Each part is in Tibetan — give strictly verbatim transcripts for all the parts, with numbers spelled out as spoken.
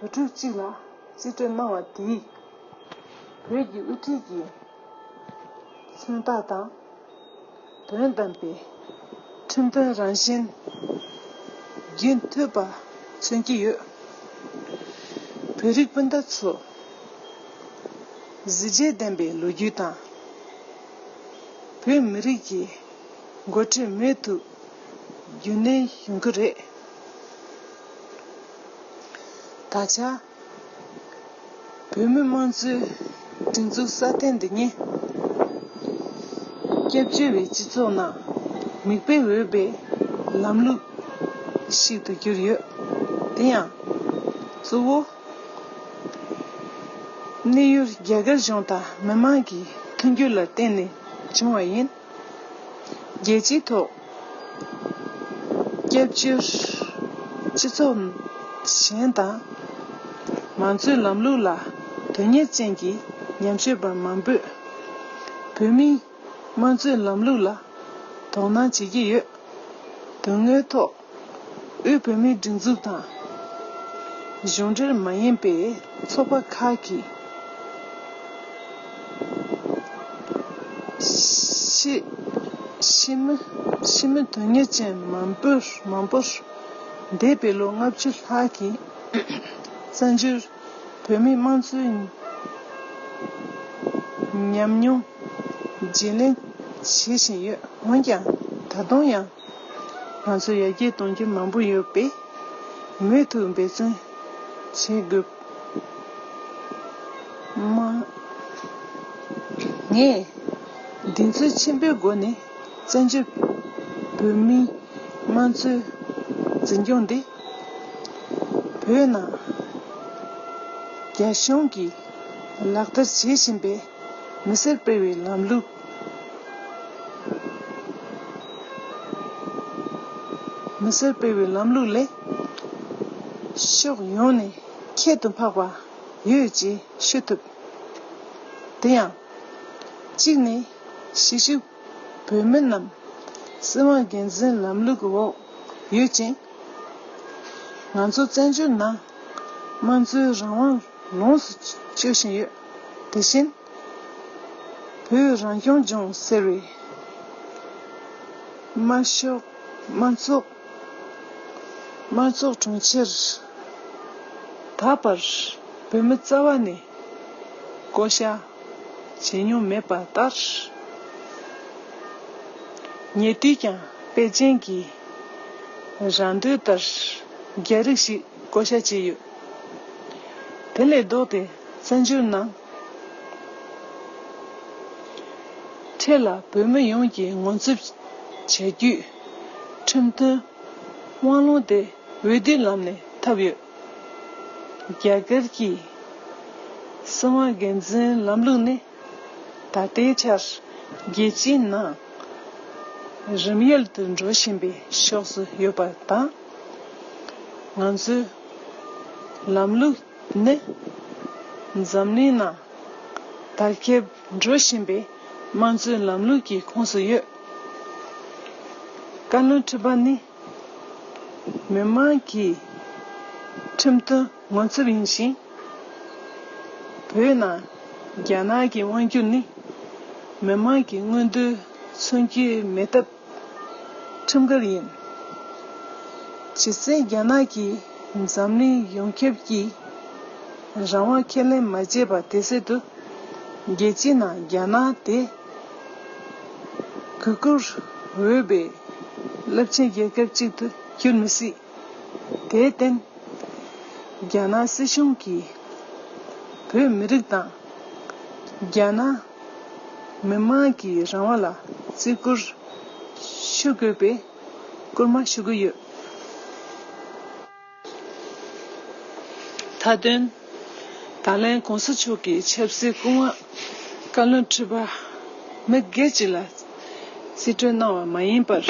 ནོར་འཁྲུལ་གཅིག་ལ་རྩིས་སྤྲོད་གནང་བ་དེས། བོད་ཀྱི་དབུ་ཁྲིད་ཀྱི་མཚོན་རྟགས་དང་། དོན་དམ་པའི་ཁྲིམས་དོན་རང་བཞིན་རྒྱུན་མཐུད་པ་མཚོན་གྱི་ཡོད། བོད་རིགས་སྤུན་ཟླ་ཚོ། གཟི་བརྗིད་ལྡན་པའི་ལོ་རྒྱུས་དང་། བོད་མི་རིགས་ཀྱི་འགོ་ཁྲིད་མུ་མཐུད་རྒྱུན་གནས་ཡོང་གི་རེད། ད་ཆ་བོད་མི་དམངས་གཙོའི་སྒྲིག་འཛུགས་སྲ་བརྟན་འདི་ཉིད་སྐྱབས་བཅོལ་བའི་སྤྱི་ཚོགས་ནང་མིག་དཔེ་འོས་པའི་ལམ་ལུགས་ཤིག་ཏུ་གྱུར་ཡོད། དེ་ཡང་གཙོ་བོ་གནས་ཡུལ་རྒྱ་གར་གཞུང་དང་མི་མང་གི་མཐུན་འགྱུར་ལ་བརྟེན་ནས་བྱུང་བ་ཡིན། རྒྱལ་སྤྱིའི་ཐོག་སྐྱབས་བཅོལ་སྤྱི་ཚོགས་གཞན་དང་མང་གཙོའི་ལམ་ལུགས་ལ་དོན་གཉེར་ཅན་གྱི་ཉམས་ཞིབ་པ་མང་པོས་བོད་མིའི་དམངས་གཙོའི་ལམ་ལུགས་ལ་དོ་སྣང་བྱེད་ཀྱི་ཡོད། དོན་དངོས་ཐོག་དབུས་བོད་མིའི་སྒྲིག་འཛུགས་དང་གཞུང་འབྲེལ་མ་ཡིན་པའི་ཚོགས་པ་ཁག་གིས་ཤི་ཤི་མི་ཤི་མི་དོན་གཉེར་ཅན་མང་པོར་མང་པོར་འདས་པའི་ལོ་ལྔ་བཅུ་ལྷག་གི་བཙན་བྱོལ་བོད་མིའི་དམངས་གཙོའི་ཉམས་མྱོང་བརྗེ་ལེན་བྱེད་བཞིན་ཡོད། འོན་ཀྱང་ད་དུང་ཡང་ང་ཚོས་ཡར་རྒྱས་གཏོང་རྒྱུ་མང་པོ་ཡོད་པས་མུ་མཐུད་འབད་བརྩོན་བྱེད་དགོས། མ། ངས་གདེང་ཚོད་ཆེན་པོའི་སྒོ་ནས་བཙན་བྱོལ་བོད་མིའི་དམངས་གཙོའི་འཛིན་སྐྱོང་འདི་བོད་ནང་རྒྱ་གཞུང་གིས་ལག་བསྟར་བྱེད་བཞིན་པའི་མི་སེར་སྤེལ་བའི་ལམ་ལུགས། མི་སེར་སྤེལ་བའི་ལམ་ལུགས་ལས་ཕྱོགས་ཡོངས་ནས་ཁྱད་དུ་འཕགས་པ་ཡོད་ཅེས་ཤོད་ཐུབ། དེ་ཡང་གཅིག་ནི་གཞིས་བཞུགས་བོད་མི་རྣམས་སྲིད་དབང་སྒེར་འཛིན་ལམ་ལུགས་འོག་ཡོད་ཅིང་། ང་ཚོ་བཙན་བྱོལ་ནང་དམངས་གཙོའི་རང་དབང་ལོངས་སུ་སྤྱོད་བཞིན་ཡོད། དེ་བཞིན་བོད་རང་སྐྱོང་ལྗོངས་ཟེར་བའི་དམར་ཤོག་དམར་ཚོགས་དམར་ཚོགས་དྲུང་ཆེར་ད་བར་བོད་མི་རྩ་བ་ནས་བསྐོ་བཞག་བྱེད་མྱོང་མེད་པ་ལྟར། ཉེ་དུས་ཀྱང་པེ་ཅིང་གིས་རང་འདོད་ལྟར་རྒྱ་རིགས་ཤིག་བསྐོ་བཞག་བྱས་ཡོད། དེ་ལས་ལྡོག་སྟེ་བཙན་བྱོལ་ནང་འཕྲལ་ལ་བོད་མི་ཡོངས་ཀྱིས་ངོ་འཛུལ་བྱ་རྒྱུའི་ཁྲིམས་མཐུན་དབང་ལུང་དེ་འོས་བསྡུའི་ལམ་ནས་ཐོབ་ཡོད། རྒྱ་གར་གྱི་སྲིད་དབང་སྒེར་འཛིན་ལམ་ལུགས་ནི་ད་ལྟའི་ཆར་རྒྱལ་སྤྱིའི་ནང་རིམ་ཡལ་དུ་འགྲོ་བཞིན་པའི་ཕྱོགས་སུ་ཡོད་པ་དང་། ང་ཚོའི་ལམ་ལུགས་ནི་འཛམ་གླིང་ནང་དར་ཁྱབ་འགྲོ་བཞིན་པའི་དམངས་གཙོའི་ལམ་ལུགས་ཀྱི་ཁོངས་སུ་ཡོད། བཀའ་བློན་ཁྲི་པ་ནི་མི་མང་གི་ཁྲིམས་མཐུན་ངོ་ཚབ་ཡིན་ཞིང་། བོད་ནང་རྒྱ་ནག་གི་དབང་སྒྱུར་ནི་མི་མང་གི་མངོན་འདོད་མཚོན་རྒྱུའི་མེད་ཐབས་ཁྲིམས་འགལ་ཡིན། ཇི་སྲིད་རྒྱ་ནག་གིས་འཛམ་གླིང་ཡོངས་ཁྱབ་ཀྱི་རང་དབང་ཁས་ལེན་མ་བྱས་པ་དེ་སྲིད་དུ་རྒྱལ་སྤྱིའི་ནང་རྒྱ་ནག་དེ་གུས་བཀུར་འོས་པའི་རླབས་ཆེན་རྒྱལ་ཁབ་ཅིག་ཏུ་འགྱུར་མི་སྲིད། དེར་བརྟེན། རྒྱ་ནག་སྲིད་གཞུང་གིས་བོད་མི་རིགས་དང་རྒྱ་ནག་མི་དམངས་ཀྱི་རང་དབང་ལ་བརྩི་བཀུར་ཞུ་དགོས་པའི་སྐུལ་མ་ཞུ་གི་ཡོད། མཐའ་དོན། ད་ལན་གོང་ས་མཆོག་གི་ཆབ་སྲིད་སྐུ་དབང་བཀའ་བློན་ཁྲི་པ་མི་སྒེར་གཅིག་ལ་རྩིས་སྤྲོད་གནང་བ་མ་ཡིན་པར།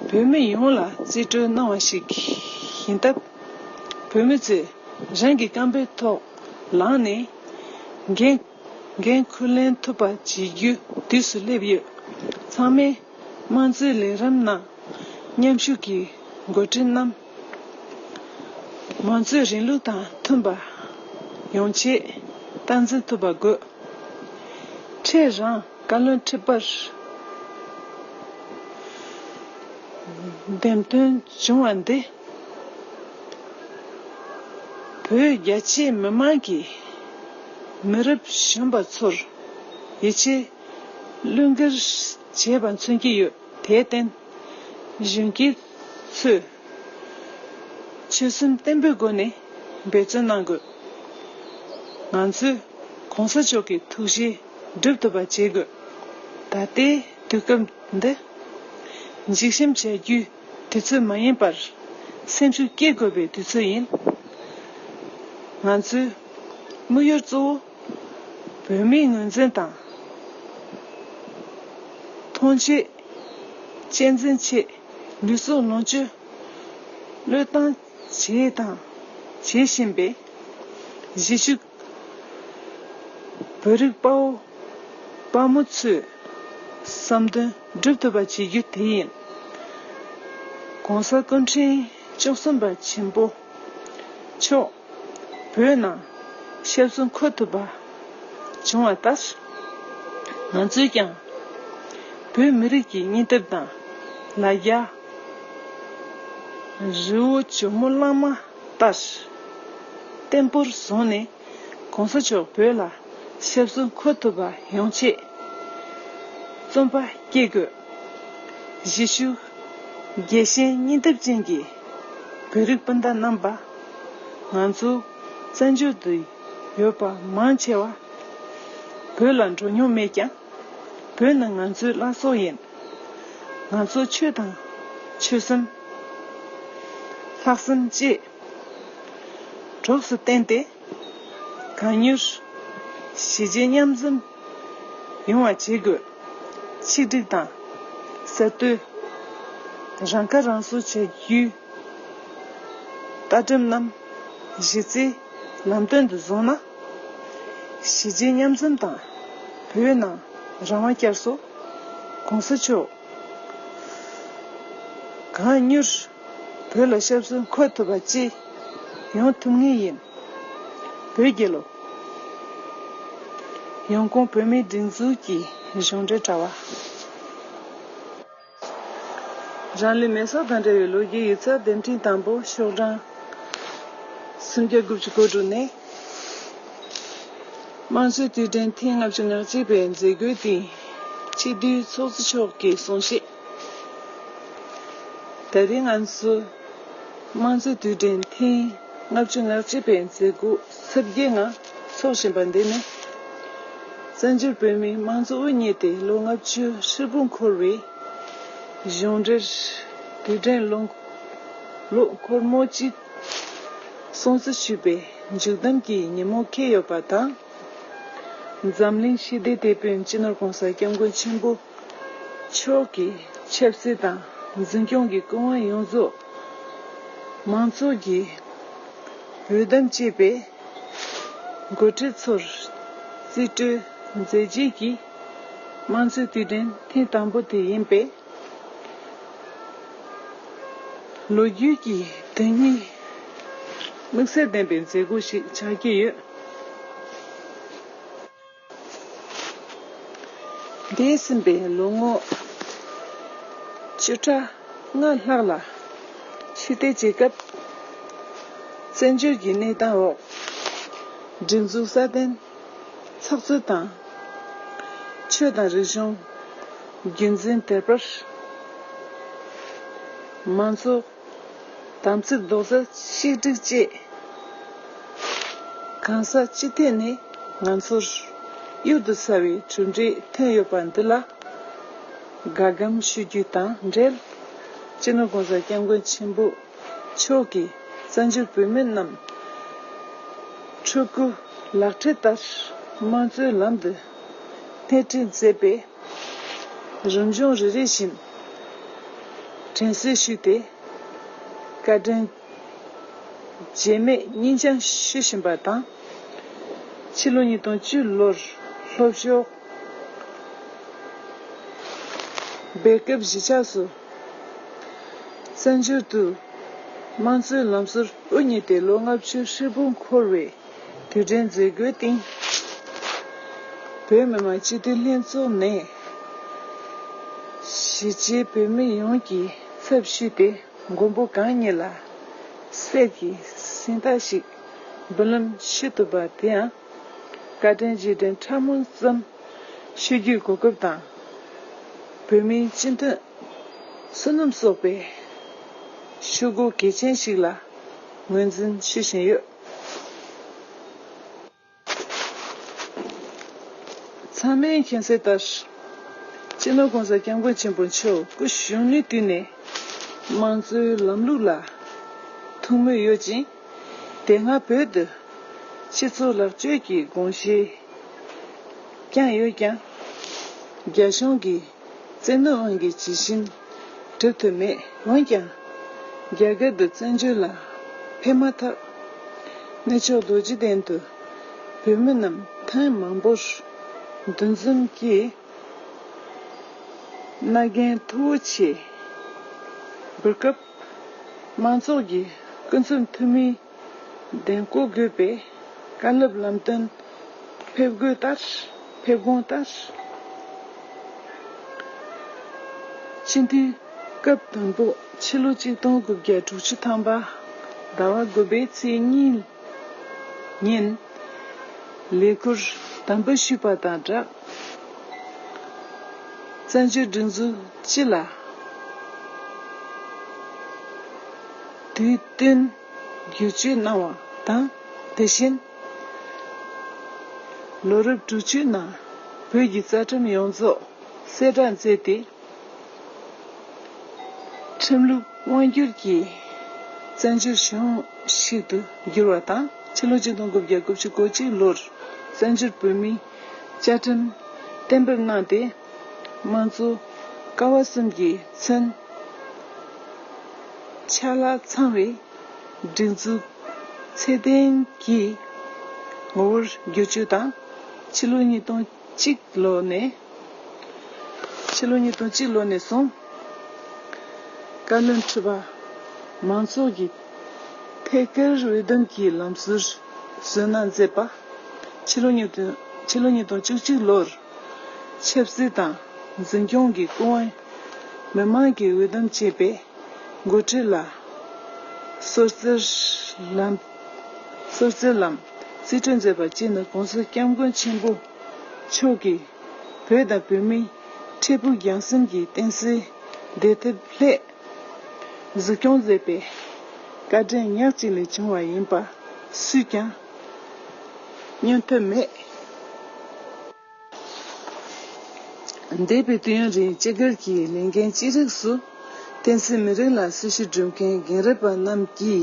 བོད་མི་ཡོངས་ལ་རྩིས་སྤྲོད་གནང་བ་ཞིག་ཡིན་སྟབས། བོད་མི་ཚོས་རང་གི་རྐང་པའི་ཐོག་ལངས་ནས་འགན་འགན་འཁུར་ལེན་ཐུབ་པ་བྱེད་རྒྱུའི་དུས་སུ་སླེབས་ཡོད། ཚང་མས་དམངས་གཙོའི་ལས་རིམ་ནང་མཉམ་ཞུགས་ཀྱིས་ འགོ་ཁྲིད་རྣམས་མང་གཙོའི་རིང་ལུགས་དང་མཐུན་པ་ཡོང་ཆེད་སྟངས་འཛིན་ཐུབ་པ་དགོས། ཁྲེ་རང་བཀའ་བློན་ཁྲི་པར་འདེམས་ཐོན་བྱུང་བ་འདི། བོད་རྒྱ་ཆེའི་མི་མང་གིས་མི་རབས་གཞོན་པ་ཚོར་ཡིད་ཆེས་བློས་འགེལ་བྱས་པ་མཚོན་གྱི་ཡོད། དེར་བརྟེན། གཞོན་སྐྱེས་ཚོས་ཆོད་སེམས་བརྟན་པོའི་སྒོ་ནས་འབད་བརྩོན་གནང་དགོས། ང་ཚོས་གོང་ས་མཆོག་གི་ཐུགས་བཞེད་སྒྲུབ་ཐུབ་པ་བྱེད་དགོས། ད་ལྟའི་དུས་སྐབས་འདི་འཇིགས་ཞུམ་བྱ་རྒྱུའི་དུས་ཚོད་མ་ཡིན་པར། སེམས་ཤུགས་སྐྱེད་དགོས་པའི་དུས་ཚོད་ཡིན། ང་ཚོའི་དམིགས་ཡུལ་གཙོ་བོ་བོད་མིའི་ངོས་འཛིན་དང་། མཐོང་ཆེན། གཅེས་འཛིན་ཆེད་ལུས་སྲོག་ལོངས་སྤྱོད་བློས་བཏང་བྱས་དང་བྱེད་བཞིན་པའི་གཞིས་བཞུགས་བོད་རིགས་དཔའ་བོ་དཔའ་མོ་ཚོས་བསམ་དོན་འགྲུབ་ཐུབ་པ་བྱེད་རྒྱུ་དེ་ཡིན། ༸གོང་ས་སྐུ་ཕྲེང་བཅུ་གསུམ་པ་ཆེན་པོ་མཆོག་བོད་ནང་ཞབས་སོར་འཁོད་ཐུབ་པ་བྱུང་བ་ལྟར། ང་ཚོས་ཀྱང་བོད་མི་རིགས་ཀྱི་སྙིང་སྟོབས་དང་ལ་རྒྱ། རི་བོ་ཇོ་མོ་གླང་མ་ལྟར་བརྟན་པོར་བཟུང་ནས། ༸གོང་ས་མཆོག་བོད་ལ་ཞབས་སོར་འཁོད་ཐུབ་པ་ཡོང་ཆེད་བརྩོན་པ་བསྐྱེད་དགོས། གཞིས་བཞུགས་རྒྱལ་ཞེན་སྙིང་སྟོབས་ཅན་གྱི་བོད་རིགས་སྤུན་ཟླ་རྣམ་པ། ང་ཚོ་བཙན་བྱོལ་དུ་ཡོད་པ་མང་ཆེ་བ་བོད་ལ་འགྲོ་མྱོང་མེད་ཀྱང་། བོད་ནི་ང་ཚོའི་བླ་སྲོག་ཡིན། ང་ཚོ་ཆོས་དང་ཆོད་སེམས། ལྷག་བསམ་བཅས་གྲོགས་སུ་བསྟེན་ཏེ། གང་མྱུར་གཞིས་བྱེས་མཉམ་འཛོམས་ཡོང་བ་བྱེད་དགོས། ཆིག་སྒྲིལ་དང་གསར་གཏོད། རང་ཁ་རང་གསོ་བྱ་རྒྱུའི་ལྟ་གྲུབ་རྣམས་གཞི་རྩའི་ལམ་སྟོན་དུ་བཟུང་ན། གཞིས་བྱེས་མཉམ་འཛོམས་དང་བོད་ནང་རང་དབང་བསྐྱར་གསོ། ༸གོང་ས་མཆོག་གང་མྱུར་བོད་ལ་ཞབས་སོར་འཁོད་ཐུབ་པ་བཅས་ཡོང་ཐུབ་ངེས་ཡིན། བོད་རྒྱལ་ལོ། ཡོང་ཁུངས་བོད་མིའི་སྒྲིག་འཛུགས་ཀྱི་གཞུང་འབྲེལ་དྲ་བ། རང་ལུས་མེ་སྲེག་དང་འབྲེལ་བའི་ལོ་རྒྱུས་ཡིག་ཚགས་དེབ་ཕྲེང་དང་པོ་ཤོག་གྲངས་སུམ་བརྒྱ་དགུ་བཅུ་གོ་དྲུག་ནས། དམངས་གཙོའི་དུས་དྲན་ཐེངས་ལྔ་བཅུ་ང་གཅིག་པའི་མཛད་སྒོའི་སྟེང་སྤྱི་འཐུས་ཚོགས་གཙོ་མཆོག་གིས་གསུང་བཤད། ད་རིང་ང་ཚོ་དམངས་གཙོའི་དུས་དྲན་ཐེངས་ལྔ་བཅུ་ང་གཅིག་པའི་མཛད་སྒོ་ཚབས་བརྒྱད་ང་འཚོགས་བཞིན་པ་འདི་ནི། བཙན་བྱོལ་བོད་མིའི་དམངས་གཙོ་དབུ་བརྙེས་ཏེ་ལོ་ལྔ་བཅུ་ཧྲིལ་པོ་འཁོར་བའི་གཞུང་འབྲེལ་དུས་དྲན་ལོ་ལོ་འཁོར་མོ་གཅིག་སྲུང་བརྩི་ཞུས་པའི་མཇུག་བསྡོམས་ཀྱི་ཉིན་མོ་འཁེལ་ཡོད་པ་དང་། འཛམ་གླིང་ཞི་བདེའི་དེད་དཔོན་སྤྱི་ནོར་༸གོང་ས་༸སྐྱབས་མགོན་ཆེན་པོ་མཆོག་གི་ཆབ་སྲིད་དང་འཛིན་སྐྱོང་གི་སྐུ་དབང་ཡོངས་རྫོགས་མང་ཚོགས་ཀྱིས་འོས་འདེམས་བྱས་པའི་འགོ་ཁྲིད་ཚོར་རྩིས་སྤྲོད་མཛད་རྗེས་ཀྱི་དམངས་གཙོའི་དུས་དྲན་ཐེངས་དང་པོ་དེ་ཡིན་པས། ལོ་རྒྱུས་ཀྱི་དོན་སྙིང་དམིགས་བསལ་ལྡན་པའི་མཛད་སྒོ་ཞིག་ཆགས་ཀྱི་ཡོད། འདས་ཟིན་པའི་ལོ་ངོ་བཅུ་ཕྲག་ལྔ་ལྷག་ལ་ཕྱི་བལྟས་བྱེད་སྐབས། བཙན་བྱོལ་གྱི་གནས་སྟངས་འོག་སྒྲིག་འཛུགས་སྲ་བརྟན། ཚགས་ཚུད་དང་། ཆོས་དང་རིག་གཞུང་རྒྱུན་འཛིན་དེ་བར། མང་གཙོ་དམ་ཚིག་རྡོག་རྩ་གཅིག་སྒྲིལ་བཅས་གང་ཟག་སྤྱི་ཐད་ནས་ང་ཚོར་གཡུར་དུ་ཟ་བའི་གྲུབ་འབྲས་ཐོན་ཡོད་པ་འདི་ལ་དགའ་སྒོམ་ཞུ་རྒྱུ་དང་འབྲེལ། སྤྱི་ནོར་༸གོང་ས་༸སྐྱབས་མགོན་ཆེན་པོ་མཆོག་གིས་བཙན་བྱོལ་བོད་མི་རྣམས་ཕྲུ་གུ་ལག་ཁྲིད་ལྟར་དམངས་གཙོའི་ལམ་དུ་སྣེ་ཁྲིད་མཛད་པའི་རིམ་བྱུང་རེ་རེ་བཞིན་དྲན་གསོ་ཞུས་ཏེ། བཀའ་དྲིན་རྗེས་མེད་སྙིང་བཅངས་ཞུ་བཞིན་པ་དང་། ཕྱི་ལོ་ཉིས་སྟོང་བཅུ་ལོར་ལྷོ་ཕྱོགས་སྦེལ་ཀོབ་གཞིས་ཆགས་སུ་བཙན་བྱོལ་དུ་ དམངས་གཙོའི་ལམ་སྲོལ་དབུ་བརྙེས་ཏེ་ལོ་ལྔ་བཅུ་ཧྲིལ་པོ་འཁོར་བའི་དུས་དྲན་མཛད་སྒོའི་སྟེང་། བོད་མི་མང་སྤྱི་འཐུས་ལྷན་ཚོགས་ནས་གཞིས་བྱེས་བོད་མི་ཡོངས་ཀྱི་ཚབ་ཞུས་ཏེ། མགོན་པོ་གང་ཉིད་ལ་གསེར་གྱི་སེང་རྟ་ཞིག་འབུལ་ལམ་ཞུ་ཐུབ་པ་དེ་ཡང་བཀའ་དྲིན་རྗེས་དྲན་ཕྲ་མོ་ཙམ་ཞུ་རྒྱུའི་གོ་སྐབས་དང་། བོད་མིའི་སྤྱི་མཐུན་བསོད་ནམས་གསོག་པའི་ཤུགས་སྒོ་གལ་ཆེན་ཞིག་ལ་ངོས་འཛིན་ཞུ་བཞིན་ཡོད། ཚང་མས་མཁྱེན་གསལ་ལྟར། སྤྱི་ནོར་༸གོང་ས་༸སྐྱབས་མགོན་ཆེན་པོ་མཆོག་སྐུ་གཞོན་ནུའི་དུས་ནས་དམངས་གཙོའི་ལམ་ལུགས་ལ་ཐུགས་མོས་ཡོད་ཅིང་། དེ་སྔ་བོད་དུ་སྤྱི་ཚོགས་ལེགས་བཅོས་ཀྱི་དགོངས་བཞེས་བསྐྱངས་ཡོད་ཀྱང་། རྒྱ་གཞུང་གིས་བཙན་གནོན་དབང་གིས་ཇི་བཞིན་སྒྲུབ་ཐུབ་མེད། འོན་ཀྱང་། རྒྱ་གར་དུ་བཙན་བྱོལ་ལ་ཕེབས་མ་ཐག་གནས་མཆོག་རྡོ་རྗེ་གདན་དུ་བོད་མི་རྣམས་ཐེངས་མང་པོར་འདུ་འཛོམས་ཀྱིས་མནའ་གན་མཐུ་བོ་ཆེ་འབུལ་སྐབས། མང་ཚོགས་ཀྱིས་སྐུ་ཚབ་འཐུས་མིའི་གདན་སྐོར་དགོས་པའི་བཀའ་སློབ་ལམ་སྟོན་ཕེབས་དགོས་ལྟར། ཕེབས་དགོངས་ལྟར། སྤྱི་འཐུས་སྐབས་དང་པོ་ཕྱི་ལོ་ཆིག་སྟོང་དགུ་བརྒྱ་དྲུག་ཅུ་ཐམ་པ་ཟླ་བ་དགུ་པའི་ཚེས་གཉིས་ཉིན་ལས་ཁུར་དམ་འབུལ་ཞུས་པ་དང་སྦྲགས། བཙན་བྱོལ་སྒྲིག་འཛུགས་སྤྱི་ལ་དུས་བསྟུན་བསྒྱུར་བཅོས་གནང་བ་དང་། དེ་བཞིན་ལོ་རབས་དྲུག་ཅུའི་ནང་བོད་ཀྱི་རྩ་ཁྲིམས་ཡོངས་རྫོགས་གསལ་བསྒྲགས་མཛད་དེ། ཁྲིམས་ལུགས་དབང་སྒྱུར་གྱི་བཙན་བྱོལ་གཞུང་ཞིག་ཏུ་བསྒྱུར་བ་དང་། ཕྱི་ལོ་ཆིག་སྟོང་དགུ་བརྒྱ་དགུ་བཅུ་གོ་གཅིག་ལོར་བཙན་བྱོལ་བོད་མིའི་བཅའ་ཁྲིམས་གཏན་འབེབས་གནང་སྟེ། དམངས་གཙོ་ཀ་བ་གསུམ་གྱི་མཚོན་ཆ་ལ་ཚང་བའི་སྒྲིག་འཛུགས་ཚད་ལྡན་གྱི་ངོ་བོར་བསྒྱུར་བཅོས་དང་། ཕྱི་ལོ་ཉིས་སྟོང་གཅིག་ལོ་ནས། ཕྱི་ལོ་ཉིས་སྟོང་གཅིག་ལོ་ནས་བཟུང་བཀའ་བློན་ཁྲི་པ་མང་ཚོགས་ཀྱི་ཐད་ཀར་འོས་འདེམས་ཀྱི་ལམ་སྲོལ་བཟོས་གནང་མཛད་པ། ཕྱི་ལོ་ཉིས་སྟོང་ཕྱི་ལོ་ཉིས་སྟོང་བཅུ་གཅིག་ལོར་ཆབ་སྲིད་དང་འཛིན་སྐྱོང་གི་སྐུ་དབང་མི་མང་གིས་འོས་འདེམས་བྱས་པའི་འགོ་ཁྲིད་ལ་སྲོག་རྩར་ལམ་སྲོག་རྩར་ལམ་རྩིས་སྤྲོད་མཛད་པ་བཅས་ནི་༸གོང་ས་༸སྐྱབས་མགོན་ཆེན་པོ་མཆོག་གིས་བོད་དང་བོད་མིའི་འཕྲལ་ཕུགས་རྒྱང་སེམས་ཀྱི་བསྟན་སྲིད་བདེ་ཐབས་སླད་འཛུགས་སྐྱོང་མཛད་པའི་བཀའ་དྲིན་ཉག་གཅིག་ལས་བྱུང་བ་ཡིན་པ་སུས་ཀྱང་བསྙོན་ཐབས་མེད། འདས་པའི་དུས་ཡུན་རིང་སྤྱི་སྒེར་གྱི་ལས་འགན་ཅི་རིགས་སུ་བསྟན་སྲིད་མི་རིགས་ལ་སྲི་ཞུ་སྒྲུབ་མཁན་རྒན་རབས་པ་རྣམས་ཀྱི་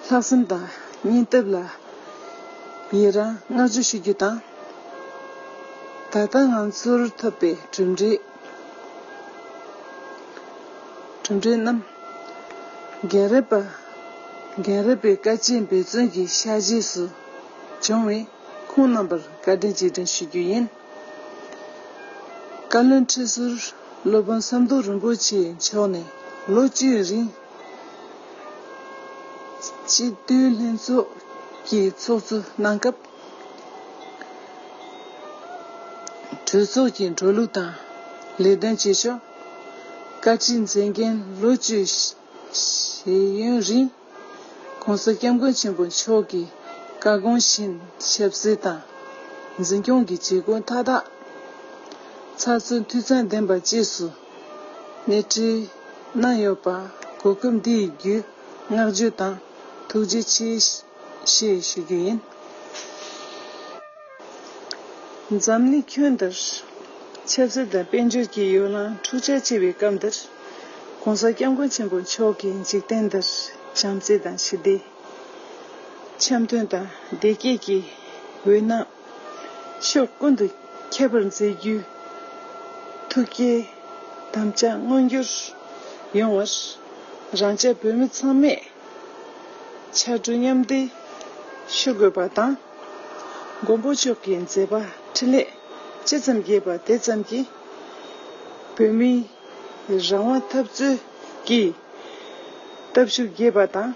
ལྷག་བསམ་དང་སྙིང་སྟོབས་ལ་ཡི་རང་བསྔགས་བརྗོད་ཞུ་རྒྱུ་དང་། ད་ལྟ་ང་ཚོར་ཐོབ་པའི་གྲུབ་འབྲས། གྲུབ་འབྲས་རྣམས་རྒན་རབས་པ་རྒན་རབས་པའི་དཀའ་སྤྱད་འབད་བརྩོན་གྱི་ཤག་རྗེས་སུ་བྱུང་བས། ཁོང་རྣམ་པར་བཀའ་དྲིན་རྗེས་དྲན་ཞུ་རྒྱུ་ཡིན། བཀའ་བློན་ཁྲི་ཟུར་སློབ་དཔོན་ཟམ་གདོང་རིན་པོ་ཆེ་མཆོག་ནས་ལོ་བཅུའི་རིང་སྤྱི་འཐུས་ལྷན་ཚོགས་ཀྱི་ཚོགས་གཙོ་གནང་སྐབས། གྲོས་ཚོགས་ཀྱི་འགྲོ་ལུགས་དང་ལས་དོན་བྱེད་ཕྱོགས། བཀའ་ཁྲིའི་མཛད་འགན་ལོ་བཅུའི་ཤེས་ཡོན་རིང་༸གོང་ས་༸སྐྱབས་མགོན་ཆེན་པོ་མཆོག་གི་བཀའ་དགོངས་བཞིན་ཆབ་སྲིད་དང་འཛིན་སྐྱོང་གི་བྱེད་སྒོ་མཐའ་དག་ཚགས་ཚུད་འཐུས་ཚང་ལྡན་པ་བཅས་སུ་སྣེ་ཁྲིད་གནང་ཡོད་པ་གོ་སྐབས་འདི་ཡི་བརྒྱུད་བསྔགས་བརྗོད་དང་ཐུགས་རྗེ་ཆེ་ཞེས་ཞུ་རྒྱུ་ཡིན། འཛམ་གླིང་ཁྱོན་འདིར་ཆབ་སྲིད་དང་དཔལ་འབྱོར་གྱི་གཡོ་ལང་འཁྲུག་ཆ་ཆེ་བའི་སྐབས་འདིར། ༸གོང་ས་༸སྐྱབས་མགོན་ཆེན་པོ་མཆོག་གིས་འཇིག་རྟེན་འདིར་བྱམས་བརྩེ་དང་ཞི་བདེ། འཆམ་མཐུན་དང་བདེ་སྐྱིད་ཀྱི་འོད་སྣང་ཕྱོགས་ཀུན་ཏུ་ཁྱབ་པར་མཛད་རྒྱུའི་ཐུགས་བསྐྱེད་དམ་བཅའ་མངོན་འགྱུར་ཡོང་བར། རང་ཅག་བོད་མི་ཚང་མས་ཕྱར་གྲུ་མཉམ་འདེགས་ཞུ་དགོས་པ་དང་། མགོན་པོ་མཆོག་གི་མཛད་པ་འཕྲིན་ལས་ཇི་ཙམ་རྒྱས་པ་དེ་ཙམ་གྱིས་བོད་མིའི་རང་དབང་འཐབ་རྩོད་ ཀྱིས་སྟབས་ཤུགས་རྒྱས་པ་དང་།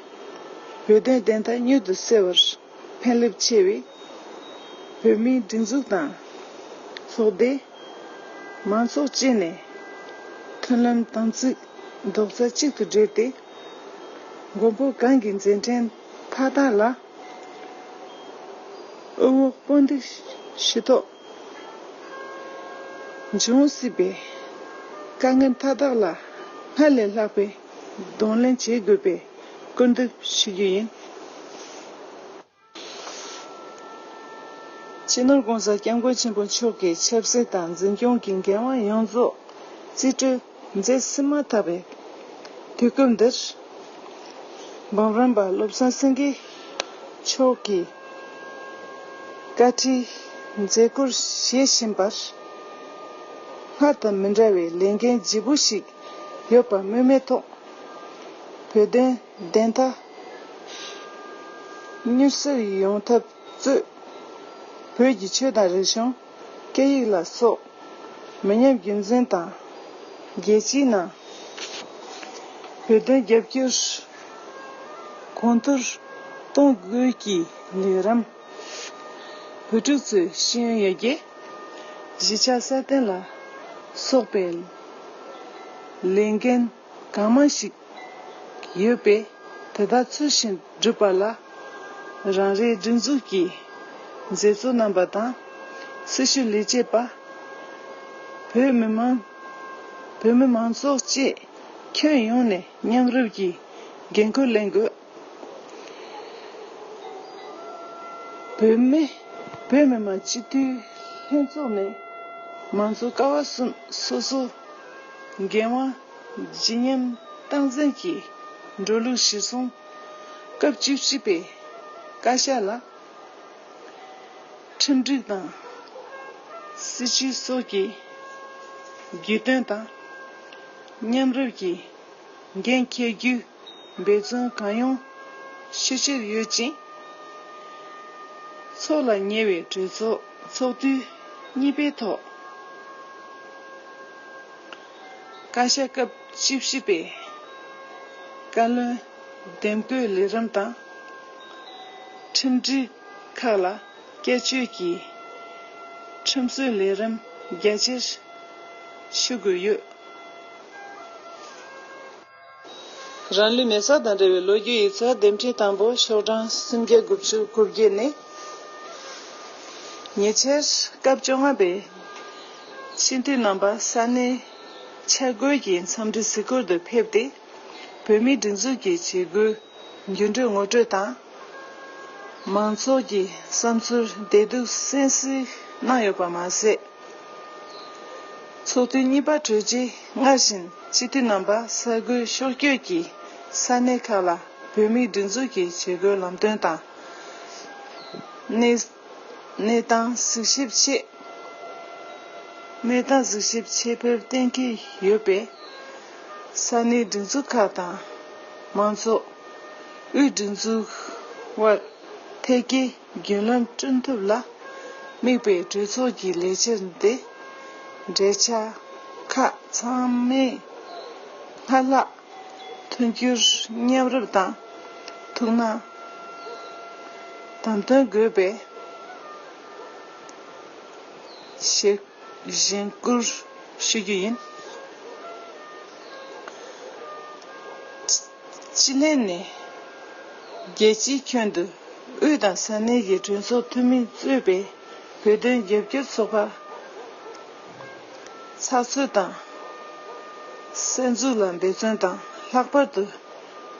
བོད་དོན་བདེན་མཐའ་མྱུར་དུ་གསལ་བར་ཕན་རླབས་ཆེ་བའི་བོད་མིའི་སྒྲིག་འཛུགས་དང་ཚོགས་སྡེ། མང་ཚོགས་བཅས་ནས་མཐུན་ལམ་དམ་ཚིག་རྡོག་རྩ་གཅིག་ཏུ་སྦྲེལ་ཏེ། མགོན་པོ་གང་གི་མཛད་འཕྲིན་མཐའ་དག་ལ་དབུ་འོག་སྤུ་མདུན་ཞུ་ཐོག་འབྱུང་སྲིད་པའི་དཀའ་ངལ་མཐའ་དག་ལ་སྔར་ལས་ལྷག་པའི་གདོང་ལེན་བྱེད་དགོས་པའི་སྐུལ་འདེབས་ཞུ་རྒྱུ་ཡིན། སྤྱི་ནོར་༸གོང་ས་༸སྐྱབས་མགོན་ཆེན་པོ་མཆོག་གི་ཆབ་སྲིད་དང་འཛིན་སྐྱོང་གི་འགན་དབང་ཡོངས་རྫོགས་རྩིས་སྤྲོད་མཛད་ཟིན་མ་ཐག་པའི་དུས་སྐབས་འདིར། འབུམ་རམས་པ་བློ་བཟང་སེང་གེ་མཆོག་གིས་བཀའ་ཁྲིའི་མཛད་སྒོར་བཞེས་བཞིན་པར། སྔར་དང་མི་འདྲ་བའི་ལས་འགན་ལྗིད་པོ་ཞིག་ཡོད་པ་སྨོས་མེད་ཐོག་བོད་དོན་བདེན་མཐའ་མྱུར་གསལ་ཡོང་ཐབས་གཙོས། བོད་ཀྱི་ཆོས་དང་རིག་གཞུང་། སྐད་ཡིག་ལ་སོགས་མི་ཉམས་རྒྱུན་འཛིན་དང་། རྒྱལ་སྤྱིའི་ནང་བོད་དོན་རྒྱབ་སྐྱོར་གོང་མཐོར་གཏོང་དགོས་ཀྱི་ལས་རིམ། བོད་ཕྲུག་ཚོའི་ཤེས་ཡོན་ཡར་རྒྱས། གཞིས་ཆགས་སྲ་བརྟན་ལ་སོགས་པའི་ལས་འགན་གང་མང་ཞིག་ཡོད་པས། དེ་དག་ཚུལ་བཞིན་བསྒྲུབ་པ་ལ་རང་རེའི་སྒྲིག་འཛུགས་ཀྱི་མཛད་གཙོ་རྣམ་པ་དང་། སྲི་ཞུ་ལས་བྱེད་པ། བོད་མི་མང་། བོད་མི་མང་ཚོགས་བཅས་ཁྱོན་ཡོངས་ནས་མཉམ་རུབ་ཀྱིས་འགན་ཁུར་ལེན་དགོས། བོད་མི། བོད་མི་མང་སྤྱི་འཐུས་ལྷན་ཚོགས་ནས་མང་གཙོ་ཀ་བ་གསུམ་སོ་སོ་འགན་དབང་ཇི་སྙམ་སྟངས་འཛིན་གྱིས་འགྲོ་ལུགས་གཞིར་བཟུང་སྐབས་བཅུ་བཞི་པའི་བཀའ་ཤག་ལ་ཁྲིམས་སྒྲིག་དང་སྲིད་བྱུས་སོགས་ཀྱི་བརྒྱུད་དོན་དང་མཉམ་རུབ་ཀྱིས་འགན་འཁྱེར་རྒྱུའི་འབད་བརྩོན་གང་ཡོང་ཤུགས་ཆེར་ཡོད་ཅིང་། ཚོགས་ལ་ཉེ་བའི་གྲོས་ཚོགས་ཚོགས་དུས་གཉིས་པའི་ཐོག་བཀའ་ཤག་སྐབས་བཅུ་བཞི་པའི་བཀའ་བློན་འདེམས་བསྐོའི་ལས་རིམ་དང་། ཁྲིམས་སྒྲིག་ཁག་ལ་བསྐྱར་བཅོས་ཀྱིས་ཁྲིམས་བཟོའི་ལས་རིམ་རྒྱ་ཆེར་ཞུ་དགོས་ཡོད། རང་ལུས་མེ་སྲེག་དང་འབྲེལ་བའི་ལོ་རྒྱུས་ཡིག་ཚགས་འདེམས་ཁྲིམས་དང་པོ་ཤོག་གྲངས་སུམ་བརྒྱ་དགུ་བཅུ་གོ་བརྒྱད་ནས། ཉེ་ཆར་སྐབས་བཅོ་ལྔ་པའི་སྤྱི་འཐུས་རྣམ་པ་ས་གནས་འཆར་འགོད་ཀྱི་འཚམས་འདྲི་གཟིགས་སྐོར་དུ་ཕེབས་ཏེ། བོད་མིའི་སྒྲིག་འཛུགས་ཀྱི་བྱེད་སྒོའི་འགྱུར་འགྲོས་ངོ་སྤྲོད་དང་། མང་ཚོགས་ཀྱི་བསམ་ཚུལ་བདེ་སྡུག་གསན་གཟིགས་གནང་ཡོད་པ་མ་ཟད། ཚོགས་དུས་གཉིས་པ་གྲོལ་རྗེས་སྔར་བཞིན་སྤྱི་འཐུས་རྣམ་པ་ས་འགུལ་ཕྱོགས་བསྐྱོད་ཀྱིས་ས་གནས་ཁག་ལ་བོད་མིའི་སྒྲིག་འཛུགས་ཀྱི་བྱེད་སྒོའི་ལམ་སྟོན་དང་། གནས་གནས་སྟངས་གཟིགས་ཞིབ་ཆེད། གནས་སྟངས་གཟིགས་ཞིབ་ཆེད་ཕེབས་གཏན་འཁེལ་ཡོད་པས། ས་གནས་སྒྲིག་འཛུགས་ཁག་དང་། མང་ཚོགས། དབུས་སྒྲིག་འཛུགས་དབར་ཐད་ཀའི་བརྒྱུད་ལམ་བསྐྲུན་ཐབས་ལ་དམིགས་པའི་གྲོས་ཚོགས་ཀྱི་ལས་འཆར་འདི་འབྲེལ་ཆགས་ཁག་ཚང་མས་སྔར་ལྷག་མཐུན་འགྱུར་མཉམ་རུབ་དང་ཐུགས་སྣང་དམ་དོན་དགོས་པའི་ཞེས་གཞེན་སྐུལ་ཞུ་རྒྱུ་ཡིན། སྤྱི་ལྷན་ནས་རྒྱལ་སྤྱིའི་ཁྱོན་དུ་དབུས་དང་ས་གནས་ཀྱི་གྲོས་ཚོགས་འཐུས་མིས་གཙོས་པའི་བོད་དོན་རྒྱབ་སྐྱོར་ཚོགས་པ་ཚགས་ཚུད་དང་གསར་འཛུགས་ལ་འབད་བརྩོན་དང་། ལྷག་པར་དུ་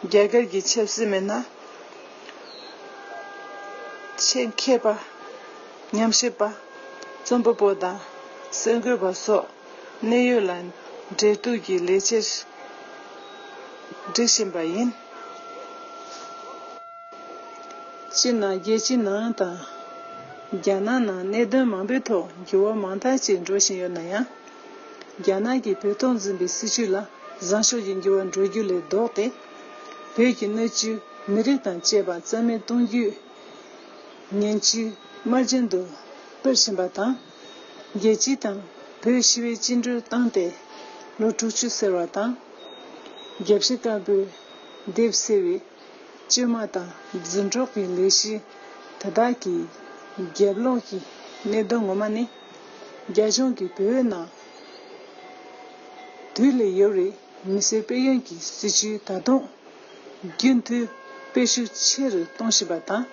རྒྱ་གར་གྱི་ཆབ་སྲིད་མི་སྣ། ཆེད་མཁས་པ། ཉམས་ཞིབ་པ། རྩོམ་པ་པོ་དང་གསར་འགོད་པ་སོགས་གནད་ཡོད་ལ་འབྲེལ་གཏུག་གི་ལས་འཆར་སྒྲིག་བཞིན་པ་ཡིན། སྤྱིར་ན་རྒྱལ་སྤྱིའི་ནང་དང་། རྒྱ་ནག་ནང་གནད་དོན་མང་པོའི་ཐོག་འགྱུར་བ་མང་དག་ཅིག་འགྲོ་བཞིན་ཡོད་ན་ཡང་། རྒྱ་ནག་གིས་བོད་ཐོག་འཛིན་པའི་སྲིད་བྱུས་ལ་བཟང་ཕྱོགས་ཀྱི་འགྱུར་བ་འགྲོ་རྒྱུ་ལས་ལྡོག་སྟེ། བོད་ཀྱི་སྣོད་བཅུད་མི་རིགས་དང་བཅས་པ་རྩ་མེད་གཏོང་རྒྱུའི་ངན་ཇུས་དམར་རྗེན་དུ་སྤེལ་བཞིན་པ་དང་། རྒྱལ་སྤྱི་དང་བོད་ཞི་བའི་བཅིངས་འགྲོལ་བཏང་སྟེ་ལོ་དྲུག་ཅུ་ཟེར་བ་དང་། རྒྱལ་གཞིས་དཀར་པོའི་ལྡེབས་གསལ་བའི་བཅོས་མ་དང་རྫུན་སྒྲོག་གི་ལས་གཞི་དེ་དག་གི་རྒྱབ་ལོགས་ཀྱི་གནད་དོན་ངོ་མ་ནི། རྒྱ་གཞུང་གིས་བོད་ནང་དུས་ལས་ཡོལ་བའི་མི་སེར་སྤེལ་ཡོན་གྱི་སྲིད་བྱུས་ད་དུང་རྒྱུན་མཐུད་སྤེལ་ཤུགས་ཆེ་རུ་གཏོང་བཞིན་པ་དང་།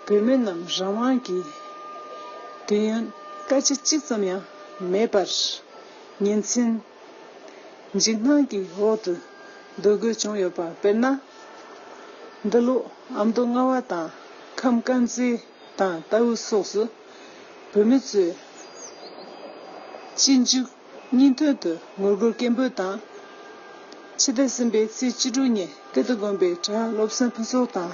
བོད་མི་རྣམས་རང་དབང་གི་དུས་ཡུན་སྐར་ཆ་གཅིག་ཙམ་ཡང་མེད་པར་ཉིན་མཚན་འཇིགས་སྣང་གི་འོག་ཏུ་སྡོད་དགོས་བྱུང་ཡོད་པ། དཔེར་ན། འདི་ལོ་ཨ་མདོ་རྔ་བ་དང་ཁམས་དཀར་མཛེས་དང་རྟའུ་སོགས་སུ་བོད་མི་ཚོས་གཅིག་མཇུག་གཉིས་མཐུད་དུ་ངོ་རྒོལ་སྐད་འབོད་དང་། ཕྱི་ཟླ་གསུམ་པའི་ཚེས་བཅུ་དྲུག་ཉིན་ཀིརྟི་དགོན་པའི་བྲག་སློབ་གསར་ཕུན་ཚོགས་དང་།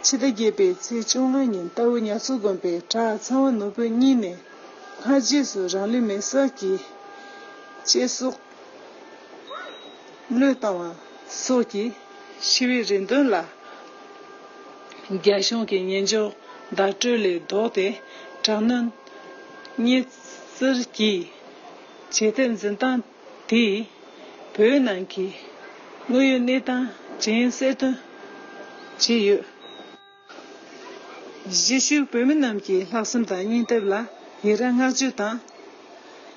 ཕྱི་ཟླ་བརྒྱད་པའི་ཚེས་བཅོ་ལྔ་ཉིན་རྟའུ་ཉ་མཚོ་དགོན་པའི་བྲག་ཚ་བ་ནོར་བུ་གཉིས་ནས་སྔ་རྗེས་སུ་རང་ལུས་མེར་སྲེག་གིས་གཅེས་སྲོག་བློས་བཏང་བ་སོགས་ཀྱི་ཞི་བའི་རེ་འདུན་ལ། རྒྱ་གཞུང་གིས་ཉན་འཇོག་བརྡ་སྤྲོད་ལས་ལྡོག་སྟེ། དྲག་གནོན་གཉེན་སྲིད་ཀྱི་བྱེད་ཐབས་འཛིན་སྟངས་དེས་བོད་ནང་གི་དངོས་ཡོད་གནས་སྟངས་ཇི་ཡིན་གསལ་སྟོན་བྱས་ཡོད། གཞིས་བཞུགས་བོད་མི་རྣམས་ཀྱི་ལྷག་བསམ་དང་སྙིང་སྟོབས་ལ་ཡི་རང་བསྔགས་བརྗོད་དང་།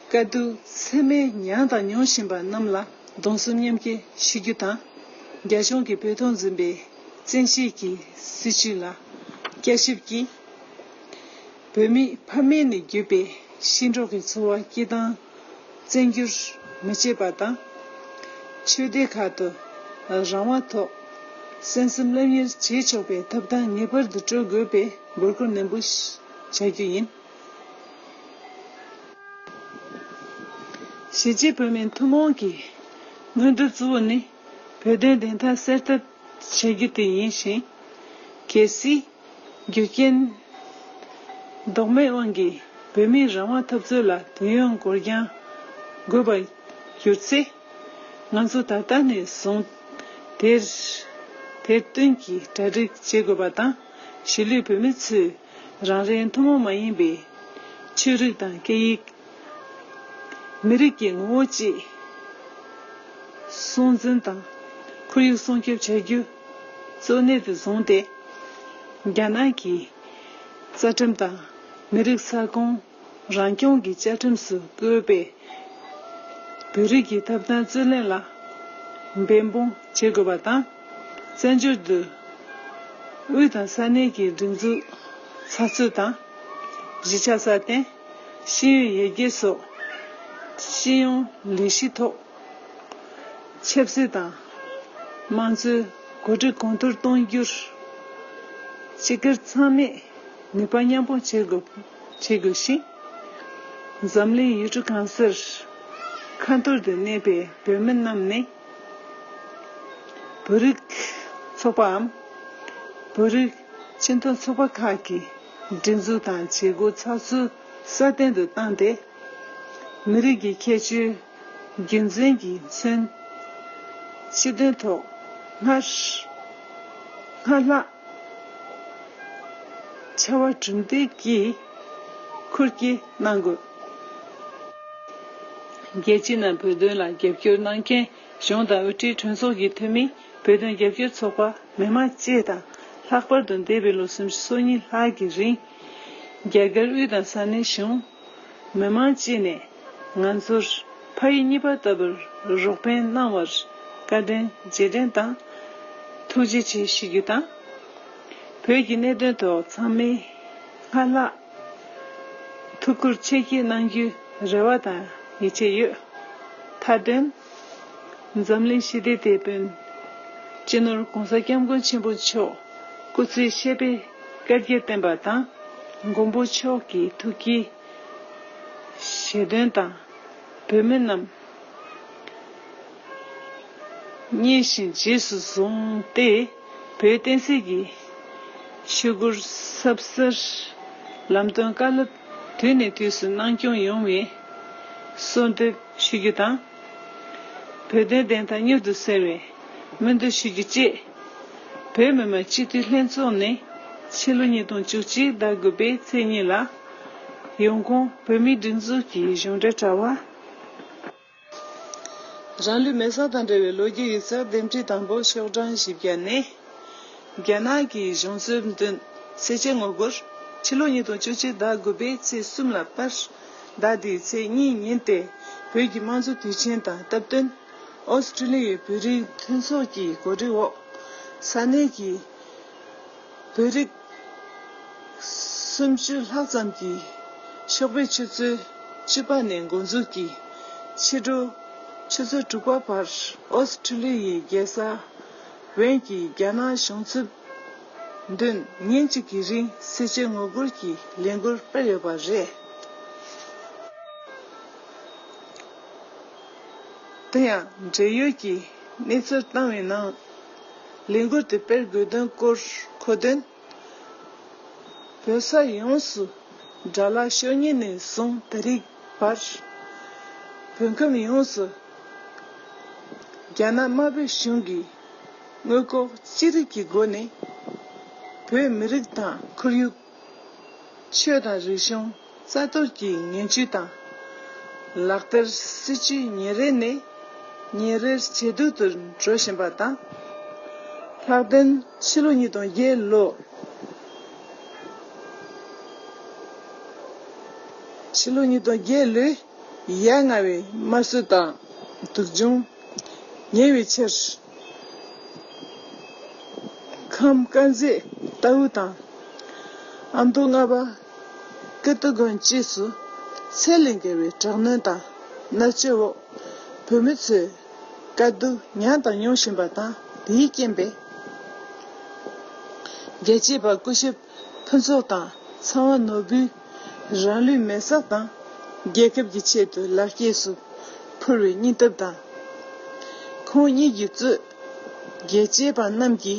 དཀའ་སྡུག་ཚད་མེད་མྱངས་དང་མྱོང་བཞིན་པ་རྣམས་ལ་གདུང་སེམས་མཉམ་སྐྱེད་ཞུ་རྒྱུ་དང་། རྒྱ་གཞུང་གིས་བོད་ཐོག་འཛིན་པའི་བཙན་ཤེད་ཀྱི་སྲིད་བྱུས་ལ་བསྐྱར་ཞིབ་ཀྱིས། བོད་མིའི་ཕ་མེས་ནས་བརྒྱུད་པའི་ཤི་འགྲོགས་ཀྱི་འཚོ་བ་སྐྱེལ་སྟངས་བཙན་འགྱུར་མི་བྱེད་པ་དང་། ཆོས་སྡེ་ཁག་ཏུ་རང་དབང་ཐོག་གསན་བསམ་སློབ་གཉེར་བྱེད་ཆོག་པའི་ཐོབ་ཐང་ངེས་པར་དུ་སྤྲོད་དགོས་པའི་འབོད་སྐུལ་ནན་པོ་བྱ་རྒྱུ་ཡིན། གཞིས་བྱེས་བོད་མིའི་ཐུན་མོང་གི་མངོན་འདོད་གཙོ་བོ་ནི་བོད་དོན་བདེན་མཐའ་གསལ་ཐབས་བྱ་རྒྱུ་དེ་ཡིན་ཞིང་། གལ་སྲིད། རྒྱུ་རྐྱེན་ལྡོག་མེད་དབང་གིས་བོད་མིའི་རང་དབང་འཐབ་རྩོད་ལ་དུས་ཡུན་འགོར་འགྱངས་དགོས་པ་གྱུར་ཚེ། ང་ཚོ་ད་ལྟ་ནས་བཟུང་དེར་དེར་བསྟུན་གྱིས་གྲ་སྒྲིག་བྱེད་དགོས་པ་དང་། གཞིས་ལུས་བོད་མི་ཚོས་རང་རེའི་ཐུན་མོང་མ་ཡིན་པའི་ཆོས་རིག་དང་སྐད་ཡིག་མི་རིགས་ཀྱི་ངོ་བོ་བཅས་སྲུང་འཛིན་དང་ཁོར་ཡུག་སྲུང་སྐྱོབ་བྱ་རྒྱུ་གཙོ་གནད་དུ་བཟུང་སྟེ། རྒྱ་ནག་གི་རྩ་ཁྲིམས་དང་མི་རིགས་ས་ཁོངས་རང་སྐྱོང་གི་བཅའ་ཁྲིམས་སུ་བཀོད་པའི་བོད་རིགས་ཀྱི་ཐོབ་ཐང་རྩོད་ལེན་ལ་འབད་འབུངས་བྱེད་དགོས་པ་དང་། བཙན་བྱོལ་དུ་དབུས་དང་ས་གནས་ཀྱི་སྒྲིག་འཛུགས་ཚགས་ཚུད་དང་། གཞིས་ཆགས་སྲ་བརྟན། ཤེས་ཡོན་ཡར་རྒྱས་སོགས་སྤྱི་ཡོངས་ལས་གཞིའི་ཐོག་ཆབ་སྲིད་དང་དམངས་གཙོའི་འགོ་ཁྲིད་གོང་མཐོར་གཏོང་རྒྱུར་སྤྱི་སྒེར་ཚང་མས་ནུས་པ་མཉམ་སྤུངས་བྱེད་དགོས་བྱེད་དགོས་ཤིང་། འཛམ་གླིང་ཡུལ་གྲུ་གང་སར་ཁ་འཐོར་དུ་གནས་པའི་བོད་མི་རྣམས་ནི། བོད་རིགས་ཚོགས་པའམ་བོད་རིགས་སྤྱི་མཐུན་ཚོགས་པ་ཁག་གི་སྒྲིག་འཛུགས་དང་བྱེད་སྒོ་ཚགས་ཚུད་སྲ་བརྟན་དུ་བཏང་སྟེ། མི་རིགས་ཀྱི་ཁྱད་ཆོས་རྒྱུན་འཛིན་གྱིས་མཚོན། སྤྱི་དོན་ཐོག་སྔར་སྔར་ལྷག་བྱ་བ་གྲུབ་འབྲས་ཀྱི་ཁུར་སྐྱེད་གནང་དགོས། རྒྱལ་སྤྱི་ནང་བོད་དོན་ལ་རྒྱབ་སྐྱོར་གནང་མཁན་གཞུང་དང་དབུ་ཁྲིད་གྲོས་ཚོགས་ཀྱི་འཐུས་མི། བོད་དོན་རྒྱབ་སྐྱོར་ཚོགས་པ། མི་མང་བཅས་དང་། ལྷག་པར་དུ་འདས་པའི་ལོ་སུམ་ཅུ་སོ་གཉིས་ལྷག་གི་རིང་རྒྱ་གར་དབུས་དང་ས་གནས་གཞུང་། མི་མང་བཅས་ནས་ང་ཚོར་ཕ་ཡུལ་གཉིས་པ་ལྟ་བུར་རོགས་ཕན་གནང་བར་བཀའ་དྲིན་རྗེས་དྲན་དང་ཐུགས་རྗེ་ཆེ་ཞུ་རྒྱུ་དང་། བོད་ཀྱི་གནད་དོན་ཐོག་ཚང་མས་སྔར་ལྷག་ཐུགས་ཁུར་ཆེ་བསྐྱེད་གནང་རྒྱུའི་རེ་བ་དང་ཡིད་ཆེས་ཡོད། མཐའ་དོན། འཛམ་གླིང་ཞི་བདེའི་དེད་དཔོན་སྤྱི་ནོར་༧གོང་ས་༧སྐྱབས་མགོན་ཆེན་པོ་མཆོག་སྐུ་ཚེ་ཞབས་པད་བསྐལ་བརྒྱར་བརྟན་པ་དང་། མགོན་པོ་མཆོག་གི་ཐུགས་ཀྱི་བཞེད་དོན་དང་། བོད་མི་རྣམས་སྙིང་བཞིན་རྗེས་སུ་བཟུང་སྟེ། བོད་བསྟན་སྲིད་ཀྱི་ཆོས་སྒོར་ཟབ་གསལ་ལམ་སྟོན་བཀའ་སློབ་དུས་ནས་དུས་སུ་གནང་སྐྱོང་ཡོང་བའི་གསོལ་འདེབས་ཞུ་རྒྱུ་དང་། བོད་དོན་བདེན་མཐའ་མྱུར་དུ་གསལ་བའི་སྨོན་འདུན་ཞུ་རྒྱུ་བཅས། བོད་མི་མང་སྤྱི་འཐུས་ལྷན་ཚོགས་ནས་ཕྱི་ལོ་ཉིས་སྟོང་བཅུ་གཅིག་ཟླ་དགུ་པའི་ཚེས་གཉིས་ལ་ཡོང་ཁུངས་བོད་མིའི་སྒྲིག་འཛུགས་ཀྱི་གཞུང་འབྲེལ་དྲ་བ། རང་ལུས་མེར་སྲེག་དང་འབྲེལ་བའི་ལོ་རྒྱུས་ཡིག་ཚགས་འདེམས་སྒྲིག་དང་པོ་ཤོག་གྲངས་བཞི་བརྒྱ་ནས། རྒྱ་ནག་གི་གཞུང་ཚབ་མདུན་སེར་བྱེས་ངོ་རྒོལ། ཕྱི་ལོ་ཉིས་སྟོང་བཅུ་གཅིག་ཟླ་དགུ་པའི་ཚེས་གསུམ་ལ་པར། ཟླ་འདིའི་ཚེས་གཉིས་ཉིན་ཏེ་བོད་ཀྱི་དམངས་གཙོ་དུས་ཆེན་དང་སྟབས་བསྟུན། ཨོ་སི་ཀྲི་ལི་ཡའི་བོད་རིགས་མཐུན་ཚོགས་ཀྱི་གོ་སྒྲིག་འོག་ས་གནས་ཀྱི་བོད་རིགས་སུམ་ཅུ་ལྷག་ཙམ་གྱིས་ཕྱོགས་ཕེབས་ཆུ་ཚོད་བཅུ་པ་ནས་འགོ་འཛུགས་ཀྱིས་ཕྱི་དྲོ་ཆུ་ཚོད་དྲུག་པ་བར་ཨོ་སི་ཀྲི་ལི་ཡའི་རྒྱལ་ས་ཝེན་གྱི་རྒྱ་ནག་གཞུང་ཚབ་མདུན་ཉིན་གཅིག་གི་རིང་སེར་བྱེས་ངོ་རྒོལ་གྱི་ལས་འགུལ་སྤེལ་ཡོད་པ་རེད། དེ་ཡང་འབྲེལ་ཡོད་ཀྱི་གནས་ཚུལ་བཏང་བའི་ནང་། ལས་འགུལ་དེ་སྤེལ་དགོས་དོན་སྐོར་མཁོ་དོན། བོད་ས་ཡོངས་སུ་དགྲ་ལྷ་ཤོར་ཉིན་ནས་བཟུང་ད་རེས་བར། བོད་ཁམས་ཡོངས་སུ་རྒྱ་ནག་དམར་པོའི་གཞུང་གིས་དངོས་ལྐོག་ཅི་རིགས་ཀྱི་སྒོ་ནས་བོད་མི་རིགས་དང་ཁོར་ཡུག་ཆོས་དང་རིག་གཞུང་རྩ་གཏོར་གྱི་ངན་ཇུས་དང་། ལག་བསྟར་སྲིད་ཇུས་ཉིན་རེ་ནས་ཉིན་རེར་ཇེ་སྡུག་ཏུ་འགྲོ་བཞིན་པ་དང་། ལྷག་དོན་ཕྱི་ལོ་ཉིས་སྟོང་བརྒྱད་ལོ། ཕྱི་ལོ་ཉིས་སྟོང་བརྒྱད་ལོའི་ཡ་ང་བའི་དམར་གསོད་དང་སྡུག་སྦྱོང་ཉེ་བའི་ཆར། ཁམས་དཀར་མཛེས་རྟའུ་དང་། ཨ་མདོ་རྔ་པ་ཀིར་ཏི་དགོན་བཅས་སུ་ཚད་ལས་བརྒལ་བའི་དྲག་གནོན་དང་མནར་གཅོད་འོག་བོད་མི་ཚོས་དཀའ་སྡུག་མྱངས་དང་མྱོང་བཞིན་པ་དང་། དེའི་རྐྱེན་པས་རྒྱལ་གཅེས་པ་སྐུ་ཞབས་ཕུན་ཚོགས་དང་ཚངས་དབང་ནོར་བུས་རང་ལུས་མེར་སྲེག་དང་རྒྱལ་ཁབ་ཀྱི་ཆེད་དུ་ལག་སྐྱེས་སུ་ཕུལ་བའི་སྙིང་སྟོབས་དང་། ཁོང་གཉིས་ཀྱིས་གཙོས་རྒྱལ་གཅེས་པ་རྣམས་ཀྱི་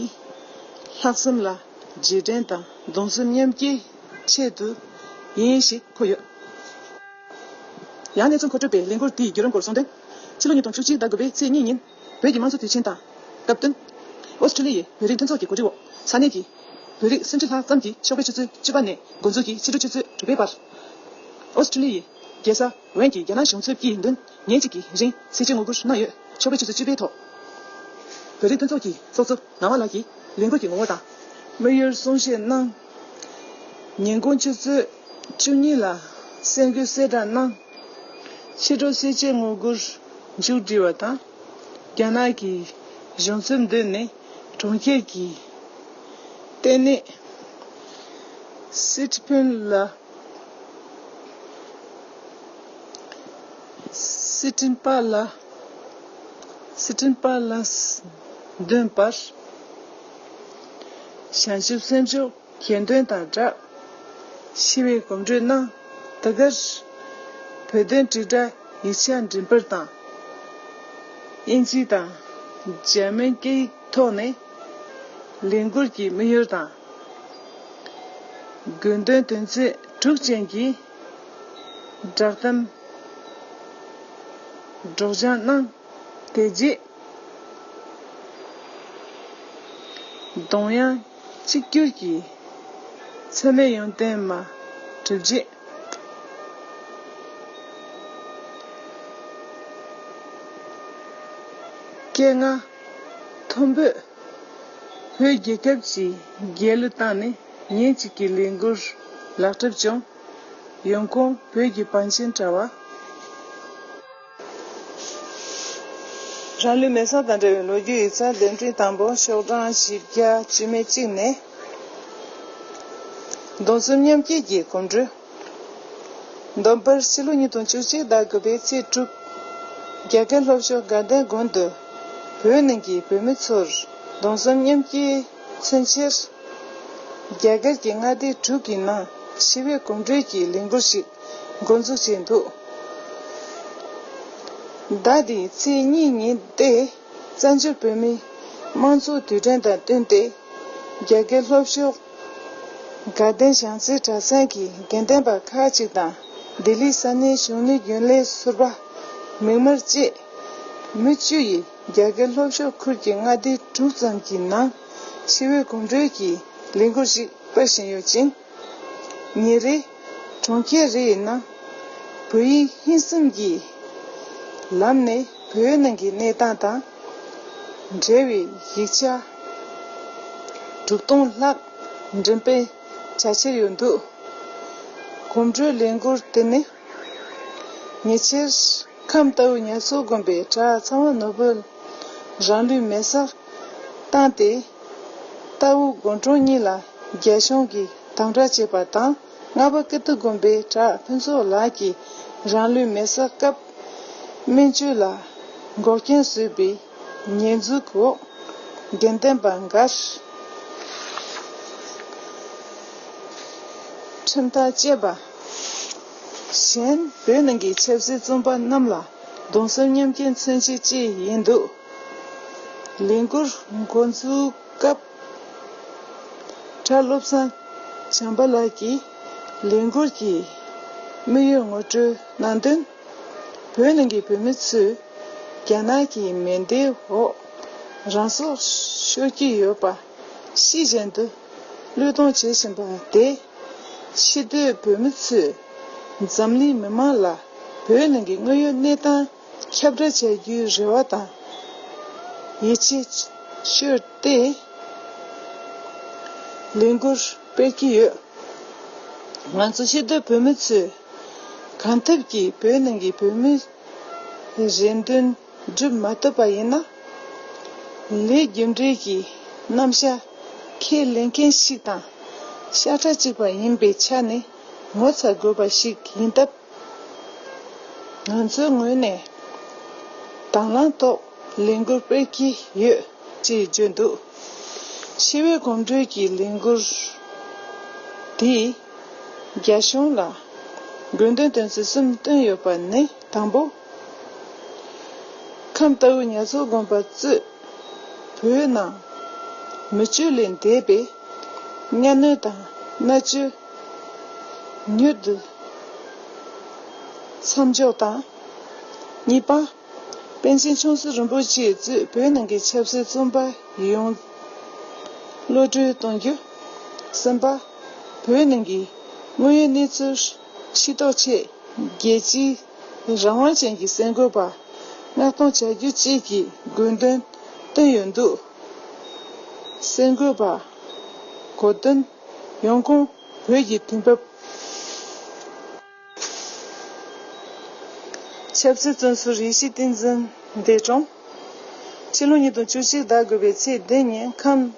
ལྷག་བསམ་ལ་རྗེས་དྲན་དང་གདུང་སེམས་མཉམ་སྐྱེའི་ཆེད་དུ་ཡིན་ཞེས་འཁོད་ཡོད། ཡང་གནས་ཚུལ་མཁོ་སྤྲོད་པས་ལས་འགུལ་དེའི་བརྒྱུད་རིམ་སྐོར་གསུངས་དོན། ཕྱི་ལོ་ཉིས་སྟོང་བཅུ་གཅིག་ཟླ་དགུ་པའི་ཚེས་གཉིས་ཉིན། བོད་ཀྱི་དམངས་གཙོ་དུས་ཆེན་དང་སྟབས་བསྟུན། ཨོ་སི་ཀྲི་ལི་ཡའི་བོད་རིགས་མཐུན་ཚོགས་ཀྱི་གོ་སྒྲིག་འོག་ས་གནས་ཀྱི་བོད་རིགས་སུམ་ཅུ་ལྷག་ཙམ་གྱིས་ཕྱོགས་ཕེབས་ཆུ་ཚོད་བཅུ་པ་ནས་འགོ་འཛུགས་ཀྱིས་ཕྱི་དྲོ་ཆུ་ཚོད་དྲུག་པའི་བར། ཨོ་སི་ཀྲི་ལི་ཡའི་རྒྱལ་ས་ཝེན་གྱི་རྒྱ་ནག་གཞུང་ཚབ་ཀྱི་མདུན་ཉིན་གཅིག་གི་རིང་སེར་བྱེས་ངོ་རྒོལ་གནང་ཡོད། ཕྱོགས་ཕེབས་ཆུ་ཚོད་བཅུ་པའི་ཐོག་བོད་རིགས་མཐུན་ཚོགས་ཀྱི་ཚོགས་གཙོ་ངག་དབང་ལགས་ཀྱིས་ལས་འགུལ་གྱི་ངོ་བོ་དང་། དམིགས་ཡུལ་གསུང་བཤད་གནང་། ཉིན་གུང་ཆུ་ཚོད་བཅུ་གཉིས་ལ་གསར་འགོད་གསལ་བསྒྲགས་གནང་། ཕྱི་དྲོ་སེར་བྱེས་ངོ་རྒོལ་མཇུག་སྒྲིལ་བ་དང་། རྒྱ་ནག་གི་གཞུང་ཚབ་མདུན་ནས་གྲོང་ཁྱེར་གྱི་ལྟེ་གནས་སི་ཏི་ཕུན་ལ། སི་ཏིན་པ་ལ། སི་ཏིན་པ་ལ་འདོན་པར། བྱང་ཆུབ་སེམས་མཆོག་གྱེར་འདོན་དང་སྦྲགས། ཞི་བའི་གོམ་བགྲོད་གནང་། དེ་གར་བོད་དོན་དྲིལ་བསྒྲགས་ཡིག་ཆ་འགྲེམས་སྤེལ་དང་། དབྱིན་ཇི་དང་འཇར་མན་སྐད་ཡིག་ཐོག་ནས་ལས་འགུལ་གྱི་དམིགས་ཡུལ་དང་། དགོས་འདུན་དོན་ཚན་དྲུག་ཅན་གྱི་བསྒྲགས་གཏམ་སྒྲོག་སྦྱང་གནང་། དེ་རྗེས་གདུང་དབྱངས་གཅིག་གྱུར་གྱིས་མཚན་སྨད་ཡོན་ཏན་མ་གྲུབ་རྗེས། སྐད་ངག་མཐོན་པོས་བོད་རྒྱལ་ཁབ་ཀྱི་རྒྱལ་གླུ་བཏང་ནས་ཉིན་གཅིག་གི་ལས་འགུལ་ལག་གྲུབ་བྱུང་། ཡོང་ཁུངས་བོད་ཀྱི་བང་ཆེན་དྲ་བ། རང་ལུས་མེ་སྲེག་དང་འབྲེལ་བའི་ལོ་རྒྱུས་ཡིག་ཚགས་འདེམས་སྒྲིག་དང་པོ་ཤོག་གྲངས་བཞི་བརྒྱ་བཅུ་མེད་གཅིག་ནས། གདུང་སེམས་མཉམ་སྐྱེད་ཀྱི་གོམ་བགྲོད། འདོན་པར་ཕྱི་ལོ་ཉིས་སྟོང་བཅུ་གཅིག་ཟླ་དགུ་པའི་ཚེས་དྲུག་རྒྱ་གར་ལྷོ་ཕྱོགས་དགའ་ལྡན་དགོན་དུ་བོད་ནང་གི་བོད་མི་ཚོར་གདུང་སེམས་མཉམ་སྐྱེད་མཚོན་ཕྱིར། རྒྱ་གར་གྱི་མངའ་སྡེ་དྲུག་གི་ནང་ཞི་བའི་གོམ་བགྲོད་ཀྱི་ལས་འགུལ་ཞིག་འགོ་འཛུགས་བྱས་འདུག་ཟླ་འདིའི་ཚེས་གཉིས་ཉིན་ཏེ། བཙན་བྱོལ་བོད་མིའི་དམངས་གཙོའི་དུས་དྲན་དང་བསྟུན་ཏེ། རྒྱ་གར་ལྷོ་ཕྱོགས་དགའ་ལྡན་བྱང་རྩེ་གྲྭ་ཚང་གི་དགེ་འདུན་པ་ཁག་ཅིག་དང་། ལྡི་ལིའི་ས་གནས་གཞོན་ནུ་རྒྱུན་ལས་ཟུར་པ་མིག་དམར་བཅས་མི་བཅུ་ཡིས་རྒྱ་གར་ལྷོ་ཕྱོགས་ཁུལ་གྱི་མངའ་སྡེ་དྲུག་ཙམ་གྱི་ནང་ཞི་བའི་གོམ་བགྲོད་ཀྱི་ལས་འགུལ་ཞིག་སྤེལ་བཞིན་ཡོད་ཅིང་། ཉིན་རེ་གྲོང་ཁྱེར་རེའི་ནང་བོད་ཡིག་ཧིན་སིམ་གྱི་ལམ་ནས་ བོད་ནང་གི་གནས་སྟངས་དང་འབྲེལ་བའི་ཡིག་ཆ་དྲུག་སྟོང་ལྷག་འགྲེམས་སྤེལ་བྱ་འཆར་ཡོད་འདུག་གོམ་བགྲོད་ལས་འགུལ་དེ་ནི་ཉེ་ཆར་ཁམས་རྟའུ་ཉ་ཚོ་དགོན་པའི་བྲག་ཚ་བ་ནོར་བུ་རང་ལུས་མེར་སྲེག་བཏང་སྟེ། རྟའུ་དགོན་གྲོང་གཉིས་ལ་རྒྱ་གཞུང་གིས་དམ་དྲག་བྱས་པ་དང་། རྔ་པ་ཀིརྟི་དགོན་པའི་བྲག་ཕུན་ཚོགས་ལགས་ཀྱིས་རང་ལུས་མེར་སྲེག་སྐབས། སྨན་བཅོས་ལ་འགོག་རྐྱེན་བཟོས་པའི་ཉེས་འཛུགས་འོག་དགེ་འདུན་པ་འགར་ཁྲིམས་ཐག་བཅད་པ། གཞན་བོད་ནང་གི་ཆབ་སྲིད་བཙོན་པ་རྣམས་ལ་གདུང་སེམས་མཉམ་སྐྱེད་མཚོན་ཆེད་བཅས་ཡིན་འདུག་ལས་འགུལ་འགོ་འཛུགས་སྐབས། གྲྭ་བློ་བཟང་བྱམས་པ་ལགས་ཀྱིས་ལས་འགུལ་གྱི་དམིགས་ཡུལ་ངོ་སྤྲོད་གནང་དོན། བོད་ནང་གི་བོད་མི་ཚོས་རྒྱ་ནག་གི་མེ་མདའི་འོག་རང་སྲོག་ཤོར་གྱི་ཡོད་པ་ཤེས་བཞིན་དུ་བློས་གཏོང་བྱེད་བཞིན་པ་དེས། ཕྱི་སྡོད་བོད་མི་ཚོས་འཛམ་གླིང་མི་མང་ལ་བོད་ནང་གི་དངོས་ཡོད་གནས་སྟངས་ཁྱབ་བསྒྲགས་བྱ་རྒྱུའི་རེ་བ་དང་ཡིད་ཆེས་ཤོར་ཏེ། ལས་འགུལ་སྤེལ་གྱི་ཡོད། ང་ཚོ་ཕྱི་སྡོད་བོད་མི་ཚོས་གང་ཐུབ་ཀྱིས་བོད་ནང་གི་བོད་མིའི་རེ་འདུན་སྒྲུབ་མ་ཐུབ་པ་ཡིན་ན། ལས་རྒྱུ་འབྲས་ཀྱི་རྣམ་གཞག་ཁས་ལེན་མཁན་ཞིག་དང་ཤ་ཁྲག་གཅིག་པ་ཡིན་པའི་ཆ་ནས་ངོ་ཚ་དགོས་པ་ཞིག་ཡིན་སྟབས། ང་ཚོའི་ངོས་ནས་དང་བླངས་ཐོག་ལས་འགུལ་སྤེལ་གྱི་ཡོད་ཅེས་བརྗོད་འདུག་ཆེ་བའི་གོམ་བགྲོད་ཀྱི་ལས་འགུལ་དེས་རྒྱ་གཞུང་ལ་དགོས་འདུན་དོན་ཚན་གསུམ་བཏོན་ཡོད་པ་ནི། དང་པོ། ཁམས་རྟའུ་ཉ་ཚོ་དགོན་པ་གཙོས་བོད་ནང་མི་སྤྱོད་ལས་འདས་པའི་གཉའ་གནོན་དང་མནར་གཅོད་མྱུར་དུ་མཚམས་འཇོག་དང་། གཉིས་པ། པཎ་ཆེན་ཆོས་སྲིད་རིན་པོ་ཆེ་གཙོས་བོད་ནང་གི་ཆབ་སྲིད་བཙོན་པ་ཡོངས་གློད་གྲོལ་གཏོང་རྒྱུ། གསུམ་པ། བོད་ནང་གི་དངོས་ཡོད་གནས་ཚུལ་ཤེས་རྟོགས་ཆེད་རྒྱལ་སྤྱིའི་རང་དབང་ཅན་གྱི་གསར་འགོད་པ་མངགས་གཏོང་བྱ་རྒྱུ་བཅས་ཀྱི་དགོས་འདུན་བཏོན་ཡོད་འདུག་གསར་འགོད་པ་གོ་སྟོན། ཡོང་ཁུངས། བོད་ཀྱི་དུས་བབ། ཆབ་སྲིད་བཙོན་ཟུར་ཡེ་ཤེས་བསྟན་འཛིན་འདས་གྲོངས། ཕྱི་ལོ་ཉིས་སྟོང་བཅུ་གཅིག་ཟླ་དགུ་པའི་ཚེས་བདུན་ཉིན་ཁམས་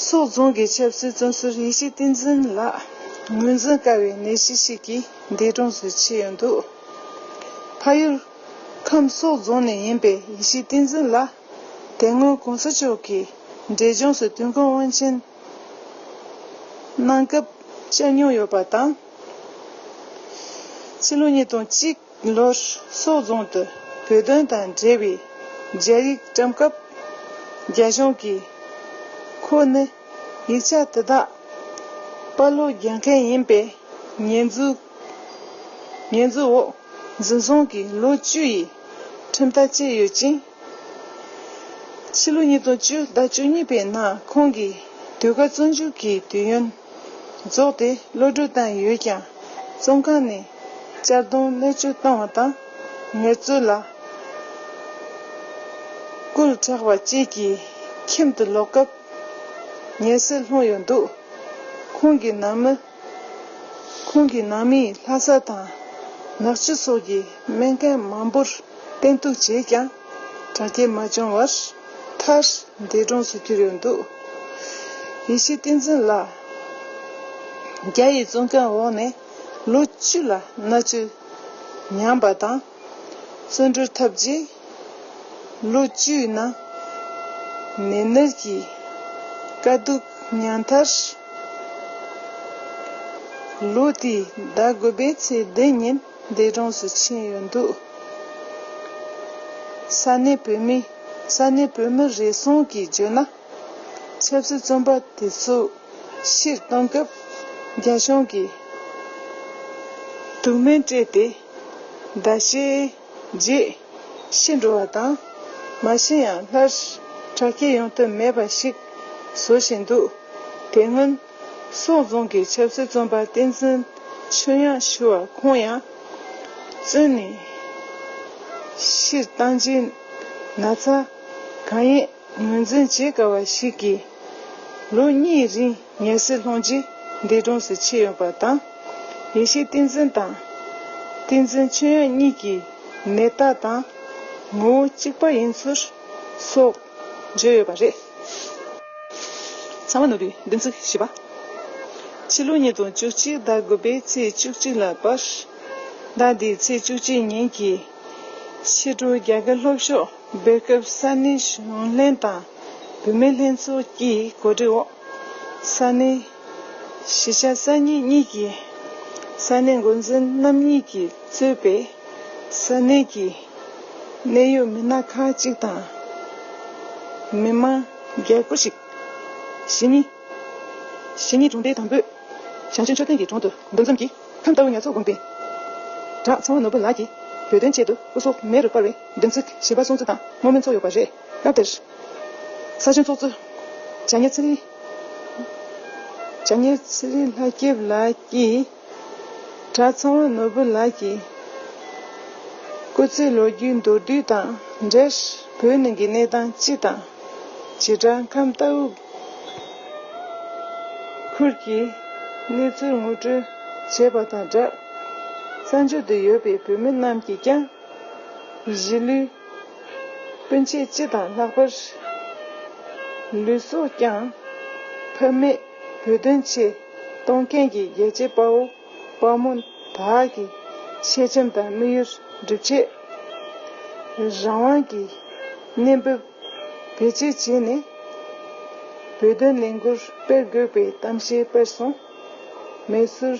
སོག་རྫོང་གི་ཆབ་སྲིད་བཙོན་ཟུར་ཡེ་ཤེས་བསྟན་འཛིན་ལགས་ངོས་འཛིན་དཀའ་བའི་ནད་གཞི་ཞིག་གིས་འདས་གྲོངས་སུ་ཕྱིན་ཡོད་འདུག་ཕ་ཡུལ་ཁམས་སོག་རྫོང་ནས་ཡིན་པའི་ཡེ་ཤེས་བསྟན་འཛིན་ལགས་དེ་སྔོན་གོང་ས་མཆོག་གིས་འབྲས་ལྗོངས་སུ་དུས་འཁོར་དབང་ཆེན་གནང་སྐབས་བཅར་མྱོང་ཡོད་པ་དང་། ཕྱི་ལོ་ཉིས་སྟོང་གཅིག་ལོར་སོག་རྫོང་དུ་བོད་དོན་དང་འབྲེལ་བའི་རྒྱ་ཡིག་བཀྲམ་སྐབས། རྒྱ་གཞུང་གིས་ཁོ་ནི་ཡིག་ཆ་དེ་དག་པར་སློག་རྒྱག་མཁན་ཡིན་པའི་ཉེས་འཛུགས་ཉེས་འཛུགས་འོག་འཛིན་བཟུང་གིས་ལོ་བཅུ་ཡི་ཁྲིམས་ཐག་བཅད་ཡོད་ཅིང་། ཕྱི་ལོ་ཉིས་སྟོང་བཅུ་ཟླ་བཅུ་གཉིས་པའི་ནང་ཁོང་གིས་ཟློས་གར་བཙོན་འཇུག་གི་དུས་ཡུན་རྫོགས་ཏེ་གློད་གྲོལ་བཏང་ཡོད་ཀྱང་། བཙོན་ཁང་ནས་གཅར་རྡུང་མནར་གཅོད་བཏང་བ་དང་། ངལ་རྩོལ་ལ་བཀོད་དྲགས་པ་བཅས་ཀྱི་ཁྱིམ་དུ་ལོག་སྐབས་ཉེན་སེལ་ལྷུང་ཡོད་འདུག་ཁོང་གི་ནང་མི། ཁོང་གི་ནང་མིས་ལྷ་ས་དང་ནག་ཆུ་སོགས་ཀྱི་སྨན་ཁང་མང་པོར་བསྟེན་གཏུགས་བྱས་ཀྱང་དྲག་སྐྱེད་མ་བྱུང་བར་མཐར་འདས་གྲོངས་སུ་གྱུར་ཡོད་འདུག་ཡེ་ཤེས་བསྟན་འཛིན་ལགས་རྒྱ་ཡི་བཙོན་ཁང་འོག་ནས་ལོ་བཅུ་ལ་མནར་གཅོད་མྱངས་པ་དང་། བཙོན་གྲོལ་ཐོབ་རྗེས་ལོ་བཅུའི་ནང་ནད་མནར་གྱི་དཀའ་སྡུག་མྱངས་མཐར། ལོ་དེའི་ཟླ་དགུ་པའི་ཚེས་བདུན་ཉིན་འདས་གྲོངས་སུ་ཕྱིན་ཡོད་འདུག་ས་གནས་བོད་མི་ས་གནས་བོད་མི་རེ་ཟུང་གིས་བརྗོད་ན། ཆབ་སྲིད་བཙོན་པ་དེ་ཚོ་ཕྱིར་གཏོང་སྐབས་རྒྱ་གཞུང་གིས་དུག་སྨན་སྤྲད་དེ་ཟླ་ཤས་རྗེས་ཤི་འགྲོ་བ་དང་། མ་ཤི་ཡང་སླར་དྲག་སྐྱེད་ཡོང་ཐབས་མེད་པ་ཞིག་བཟོ་བཞིན་འདུག་དེ་སྔོན་སོག་རྫོང་གི་ཆབ་སྲིད་བཙོན་པ་བསྟན་འཛིན་ཆོས་དབྱངས་ཞུ་བ་ཁོང་ཡང་བཙོན་ནས་ ཕྱིར་བཏང་རྗེས་ན་ཚ་གང་ཡིན་ངོས་འཛིན་བྱེད་དཀའ་བ་ཞིག་གིས། ལོ་གཉིས་རིང་ངལ་གསོ་སློང་རྗེས་འདས་གྲོངས་སུ་ཕྱིན་ཡོད་པ་དང་། ཡེ་ཤུའི་བསྟན་འཛིན་དང་། བསྟན་འཛིན་ཆོས་དབྱངས་གཉིས་ཀྱི་ནད་རྟགས་དང་ངོ་བོ་གཅིག་པ་ཡིན་ཚུལ་སོགས་བརྗོད་ཡོད་པ་རེད། ཚངས་པ་ནོར་བུའི་བདུན་ཚིགས་བཞི་པ། ཕྱི་ལོ་ཉིས་སྟོང་བཅུ་གཅིག་ཟླ་དགུ་པའི་ཚེས་བཅུ་གཅིག་ལ་བར། ཟླ་འདིའི་ཚེས་བཅུ་གཅིག་ཉིན་གྱི་ཕྱི་དྲོ་རྒྱ་གར་ལྷོ་ཕྱོགས་སྦེལ་ཀོབ་ས་གནས་གཞུང་ལྷན་དང་བུད་མེད་ལྷན་ཚོགས་ཀྱི་གོ་སྒྲིག་འོག་ས་གནས་གཞིས་ཆགས་གསར་རྙིང་གཉིས་ཀྱི་ས་གནས་འགོ་འཛིན་རྣམ་གཉིས་ཀྱིས་གཙོས་པའི་ས་གནས་ཀྱི་གནད་ཡོད་མི་སྣ་ཁག་ཅིག་དང་། མི་མང་བརྒྱ་དགུ་ཞིག་གཞིས་གཉིས། གཞིས་གཉིས་གྲོང་རྡལ་དང་པོའི་ཞང་ཞུང་མཆོད་རྟེན་གྱི་དྲུང་དུ་འདུ་འཛོམས་ཀྱིས་ཁམས་རྟའུ་ཉ་ཚོ་དགོན་པའི་བྲག་ཚང་བ་ནོར་བུ་ལགས་ཀྱིས་བོད་དོན་ཆེད་དུ་སྐུ་སྲོག་མེ་རུ་སྤར་བའི་བདུན་ཚིགས་བཞི་པ་སྲུང་བརྩི་དང་བསྔོ་སྨོན་ཚོགས་ཡོད་པ་རེད། སྐབས་དེར་ས་གཞོན་ཚོགས་གཙོ་བྱ་ཉེར་ཚེ་རིང་། བྱ་ཉེར་ཚེ་རིང་ལྷ་སྐྱིབས་ལགས་ཀྱིས། གྲྭ་ཚང་བ་ནོར་བུ་ལགས་ཀྱིས་སྐུ་ཚེའི་ལོ་རྒྱུས་མདོར་བསྡུས་དང་འབྲེལ། བོད་ནང་གི་གནས་སྟངས་སྤྱི་དང་། བྱེ་བྲག་ཁམས་རྟའུ་ཁུལ་གྱི་གནས་ཚུལ་ངོ་སྤྲོད་བྱས་པ་དང་སྦྲགས། ས་ཕྱོགས་དུ་ཡོད་པའི་བོད་མི་རྣམས་ཀྱིས་ཀྱང་། གཞིས་ལུས་སྤུན་མཆེད་སྤྱི་དང་ལྷག་པར་ལུས་སྲོག་ཀྱང་ཕངས་མེད་བོད་དོན་ཆེད་གཏོང་མཁན་གྱི་རྒྱལ་གཅེས་དཔའ་བོ་དཔའ་མོ་དག་གི་ཤེས་བྱམས་དང་དམིགས་ཡུལ་སྒྲུབ་ཆེད། རང་དབང་གི་གནས་བབ་བེད་སྤྱོད་བྱས་ནས་བོད་དོན་ལས་འགུལ་སྤེལ་དགོས་པའི་གཏམ་བཤད་སྤེལ་སོང་། མེ་སོར་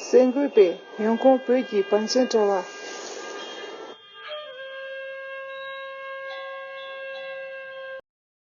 གསར་འགོད་པས་ཡོང་ཁུངས་བོད་ཀྱི་བང་ཆེན་དྲ་བ།